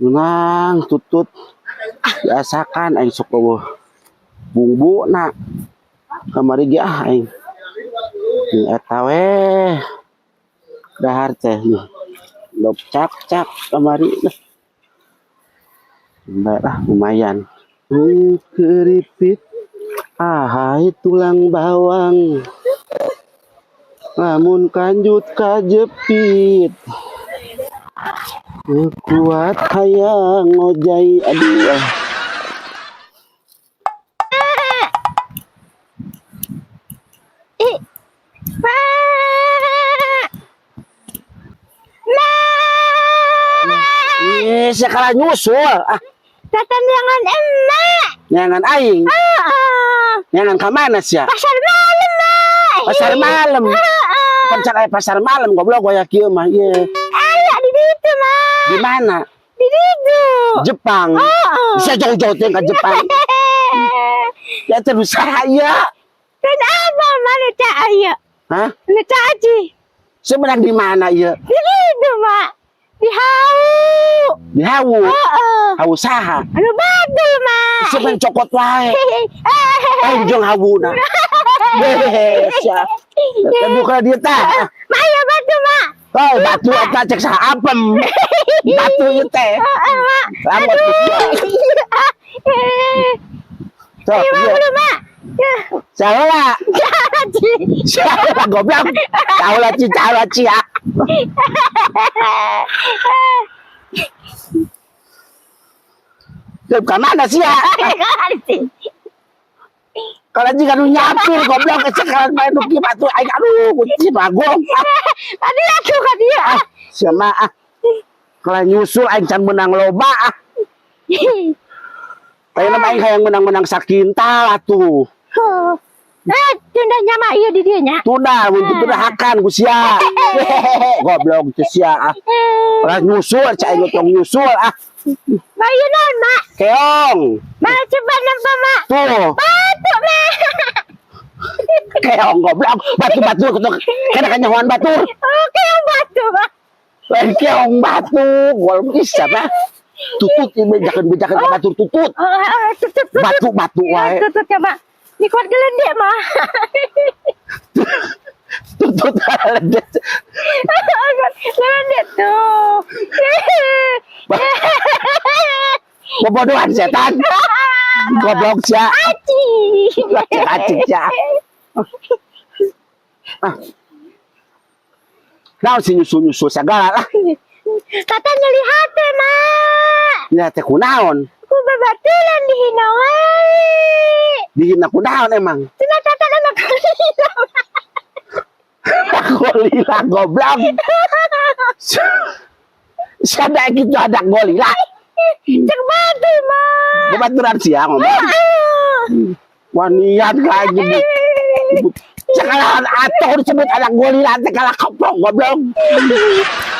Menang tutut diasakan aing sok euweuh bumbuna. Kamari ge ah aing. Jeung eta we. Dahar teh nih. Lop cak cak kamari lah. Lah lumayan. Keripit ahai tulang bawang. Lamun kanjut kajepit. Teu kuat hayang ngojay, aduh ah. Ih, Mak. Mak. Ih, sakala nyusul ah. Datang neangan emak. Neangan aing. Ah, Neangan ka mana sia? Pasar malam, Mak. Pasar malam. Ah, Pasar aya pasar malam, goblok, goyak kieu mah ieu. Aya di ditu, Mak. Di mana? Di ditu. Jepang. Ah. Bisa jauh-jauh teh ka Jepang. Ya terus saya. Dan apa mana cak aya? Hah? Nu cak aji. Sebenarnya di mana ieu? Di ditu, Mak. Di hau. Di hawu. Heeh. Hawu saha? Anu batu, Mak. Sebenarnya cokot wae. Eh, jeung hawuna. Hehehe, sia. Kan bukan dia tah. Mak aya batu, Mak. Oh, batu eta cek saha apem. Batu ieu teh. Heeh, Mak. Lamot. Eh, Sok, ayo, Mak, ieu. buru, Mak. Ya, Salah. Aji. Salah goblok. Salah ci, salah ci ah. Ke mana sih ya? Kalau jika nu nyapir goblok sekarang main nu kieu batu aing, aduh kunci bagong. Tadi aku ka dia. Ah, siapa ah? Kalau nyusul aing can menang loba ah. Tadi nama aing hayang menang-menang sakintal atuh. Oh. Eh, tunda nya mah ieu di dieu nya. Tunda, mun tunda hakan ku sia. Hehehe, goblok teh sia ah. Eh, Kalau nyusul cai aing tong nyusul ah. Mak ieu naon, Mak? Keong. Mak coba nampak, Mak. Tuh, Batu, Mak. Keong goblok. Batu-batu kana kanyahoan batur. Oh, keong batu, Mak. Lain keong batu, goblok bisa mah. Tutut ieu bejakeun-bejakeun ka batur tutut. Oh, oh, tutut, tutut. Batu-batu Ya, wae. tutut ya, Mak. Ini kuat gelendek, Mak. Tutut ledet. Gelendek tuh. Bobodohan setan. Goblok sia. Aci. Acik sia. Ah. Naon sih nyusul-nyusul segala lah. Kata nyeri hati, Mak. Ya teh kunaon? Ku babaturan dihina wae. Dihina kunaon emang? Cenah tata anak golila. Golila goblok. Sada gitu ada golila. Cek batu, Mak. Babaturan sia ngomong. Ah. Wanian ka nyebut. Sekarang atau disebut anak golila teh kalah koplok goblok.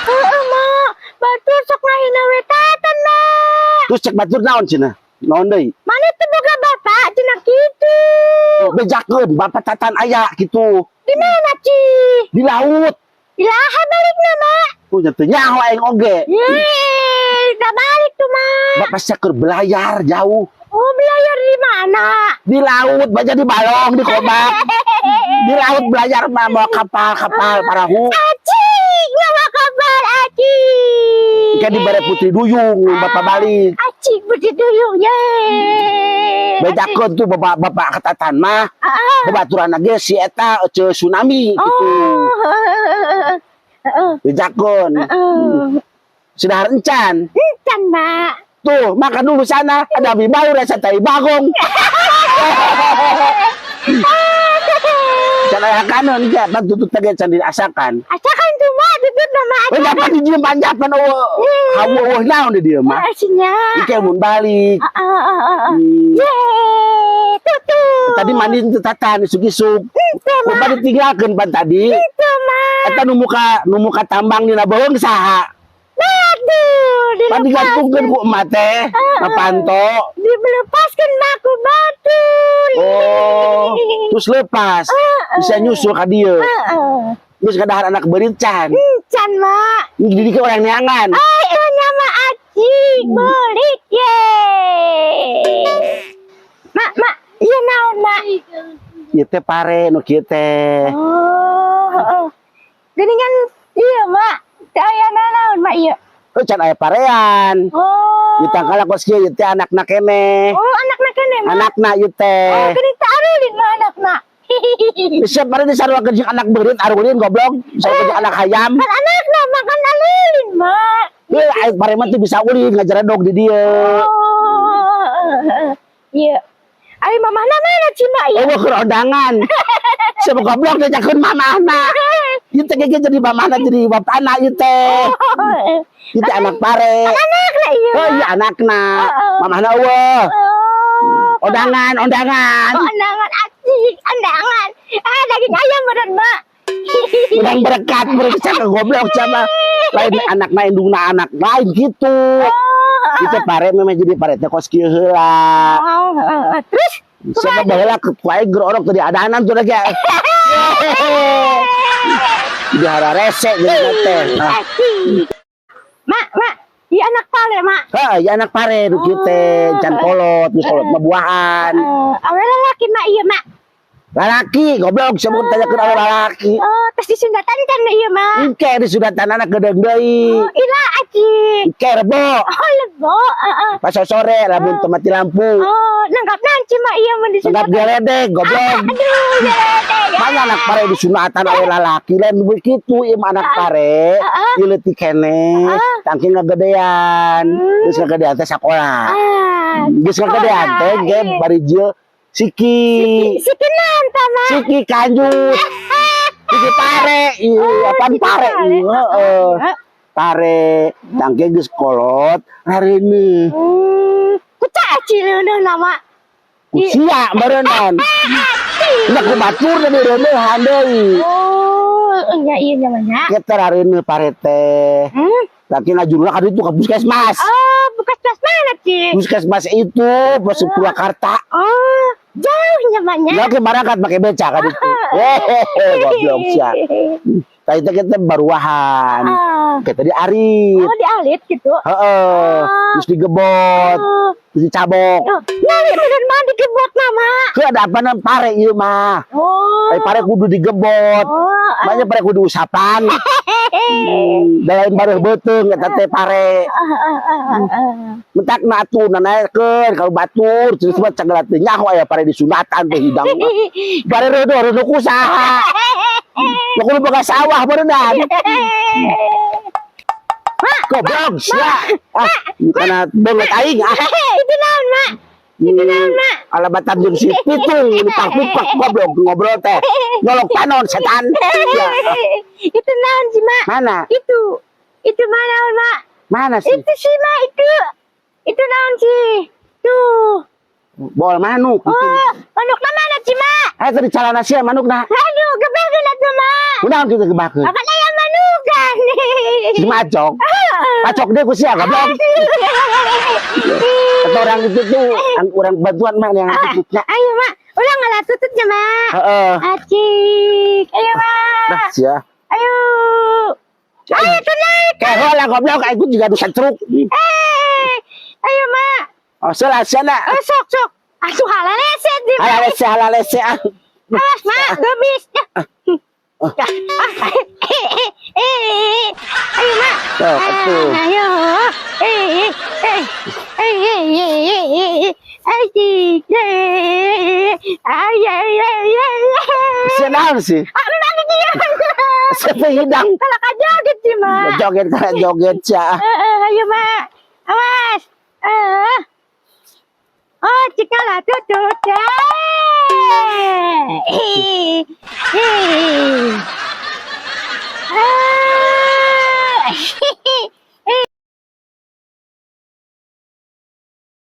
Heeh, Mak. Batur sok ngahina we tatan, Mak. Terus cek batur naon cenah? Naon deui? Mana tuh boga bapak cenah kitu. Oh, bejakeun bapak tatan aya gitu. Di mana, Ci? Di laut. Ilaha balikna, Mak. Oh, nya teu nyaho aing oge. Yeay, udah balik tuh, Mak. Bapak sia keur belayar jauh. Oh, belayar di mana? Di laut baca di balong di kobak. Di laut belayar mah bawa kapal-kapal parahu. Acik, nyawa kapal, acik. Kan di bare Putri Duyung bapak balik. Acik, Putri Duyung, yeay. Bejakeun tuh bapak bapak ketatan mah. Ah. Babaturan ge si eta ece tsunami gitu. Oh, heeh. Bejakeun. Heeh. Sudah encan. Encan, Mak. Tuh, makan dulu sana. Ada mie baru rasa tai bagong. Can aya kanon ge pan tutut teh can diasakan. Asakan tuh, Mak, tutut nama. We dapat di dieu panjapan eueuh. Hawu eueuh naon di dieu mah. Asinya. Ike mun balik. Ah. Yeay, tutut. Tadi mandi teu tatan isuk-isuk. Itu, Mak. Bapak ditinggalkeun pan tadi. Itu, Mak. Eta nu muka tambang dina beuheung saha? Aduh, Pan digantungkeun ku emak teh, mapanto. Dilepaskan, Mak, ku batu. Oh, terus lepas. Bisa nyusul ka dieu. Heeh. Terus kadahar anak beurit can. Encan, Mak. Ini jadi ke orang neangan. Ay, nama acik. Acik, beurit ye. Mak, mak, ieu naon, Mak? Ieu teh pare nu kieu teh. Oh, heeh. Geuningan iya, Mak. Teu aya naon, Mak, ieu? Oh, can aya parean. Oh. Ieu tangkal kos kieu, ieu teh anakna keneh. Oh, anakna keneh, Mak. Anakna ieu teh. Oh, geuning teu arulin mah anakna. Siap pare disaruakeun jeung anak beurit arulin, goblok. Disaruakeun jeung anak hayam. Kan anakna mah kan arulin, Mak. Heuh, aing pare mah teu bisa ulin, ngajaredog di dieu. Oh. Iya. Ari mamahna mana sih, Mak? Iya. Oh, keur ondangan. Siapa goblok diajakeun mamahna? Ieu teh ge jadi mamahna, jadi bapana ieu teh. Ieu teh anak pare. Anakna iya. Oh iya, anakna. Heeh. Mamahna euweuh. Oh. Ondangan, ondangan. Oh, ondangan asik, ondangan. Ah, daging ayam meureun, Mak. Urang berkat berkat ke goblok sama lain anakna, indungna anak lain gitu. Oh. Itu pare memang jadi pare teh kos kieu heula. Oh, terus Siapa baheula ku aing ger orok tadi adanan tuh lagi. Jadi hararese jadi teh. Ah. Asik. Mak, Mak, iya anak pare, Mak. Hah, ya anak pare nu kieu teh, can kolot, geus kolot mah buahan. Eh, awewe lalaki, Mak, iya, Mak? Lalaki, goblok, siapa tanyakeun awewe lalaki. Oh, tos disunatan kan iya, Mak? Engke disunatan anak gedeung deui. Oh, ila acik. Engke rebo. Oh, lebo, heeh. Pas sore lamun teu mati lampu. Oh, nanggap nanci, Mak, iya mun Nanggap disunatan. geledek, goblok. Aduh, geledek. Mana anak pare disunatan awewe lalaki lain begitu ieu mah anak pare. Ieu leutik keneh, tangki ngagedean. Geus ngagedean teh sakola. Ah, Geus ngagedean teh ge bari jeung siki. Siki naon ta, Mak? Siki kanjut. Siki pare, iya, apaan siki pare? pare. Heeh. Pare, tangke geus kolot, hareuneuh. Kuca aci leuneuna, Mak? Ku sia meureunnan. Nya ku batur teh reuneuhan deui. Oh, nya iya nya, Mak, nya. Kita hareuneuh pare teh. Tangke ngajuruna ka ditu ka puskesmas. Oh, puskesmas mana, Ci? Puskesmas itu, pos Purwakarta. Oh, jauh nya, Mak, nya. Ya ke berangkat pakai beca ka ditu. Hehehe, goblok sia. Tadi teh kita baruahan. Ah. Kita diarit. Oh, dialit gitu. Heeh. Terus digebot, terus dicabok. Oh, nyali meureun mah digebot, Mama. Ke ada apa nam pare ieu mah. Oh. Eh, pare kudu digebot. Oh, ah. Makanya pare kudu usapan. Da lain bareuh beuteung eta teh pare. Ah, ah, ah, ah, ah. Mentak na atuh nanaekeun kalau batur terus mah cagala teu nyaho aya pare disunatan teh hidang mah. Pare redo redo ku saha? Nu kudu boga sawah berenang. Goblok sia. Ah, kana beungeut aing ah. Itu naon, Mak? Itu naon, Mak? Alabatan jeung si Pitung dipak-pipak goblok ngobrol teh. Nyolok panon setan. Ya. Itu naon sih, Mak? Mana? Itu. Itu mana naon, Mak? Mana sih? Itu sih, Mak, itu. Itu naon sih? Tuh. Bol manuk itu. Oh, manukna mana sih, Mak? Eh, tadi calana sia manukna. Aduh, gebakeun atuh, Mak. Kunaon kitu gebakeun? Akan aya manukan. Si macok. Pacok deh ku sia, goblok. Kata orang itu tuh, orang bantuan mak yang tutupnya. Ayo, Mak. Ulah ngalah tutupnya, Mak. Heeh. Acik. Ayo, Mak. Nah, sia. Ayo. Ayo tuh naik. Kayak lah goblok, aku juga dosa truk. Eh. Ayo, Mak. Oh, salah sia nak. Oh, sok, sok. Asuh halaleset di, Mak. Halalese halalese ah. Awas, Mak. Gemis. Ah, eh, eh, eh. Ayo, Mak. Sok, atuh. Ayo. Eh, eh, eh. Eh, eh, eh, eh, eh. Acik. Eh. Ay, ay, ay, ay. Sia naon sih? Ah, memang dia. Sia teh hidang. Kalau ka joget sih, Mak. Joget kana joget sia. Eh, eh, ayo, Mak. Awas. Eh. Oh, cik lah tutut.